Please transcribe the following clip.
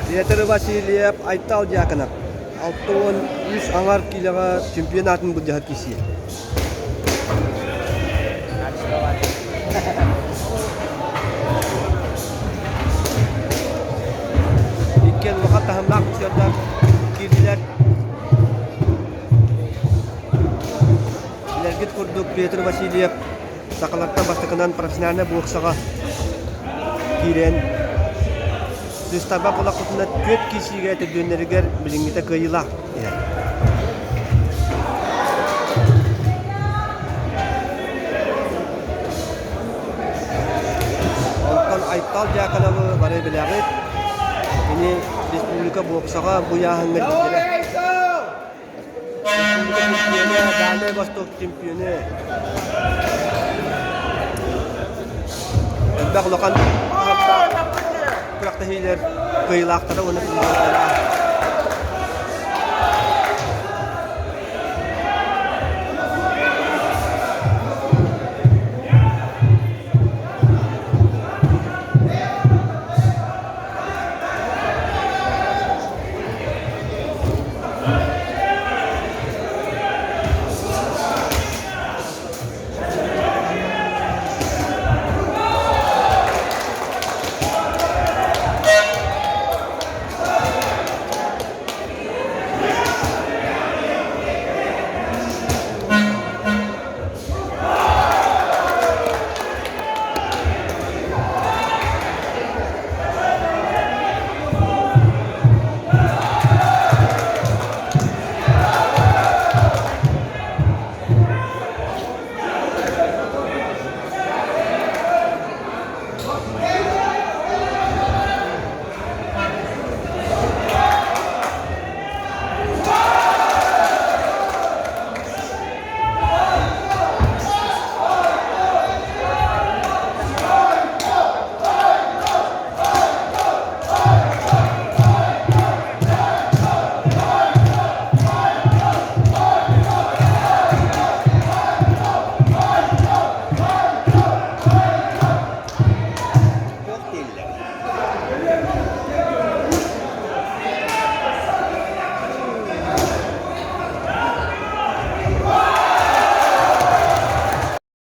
Петр Васильев, Айтал Дьяконов 63 аҥар киилэҕэ чемпионатын былдьаһар киирсиэ. Иккиэн улахан таһымнаах боксердар киирдилэр. Билэргит курдук Петр Васильев сахалартан бастакынан профессиональнай боксаҕа киирэн сыыстарба булахпытына түөрт киирсиигэ төрдүөннэригэр билиҥҥитэ кыайыылаах иһэр. Онтон Айтал Дьяконовы бары билэҕит. Кини республика боксаҕа бу ыйааһыҥҥа лидерэ. Чемпионы, Дальнай Восток чемпионы. Элбэх улахан күрэхтэһиилэр кыайыылаахтара уонна призердара.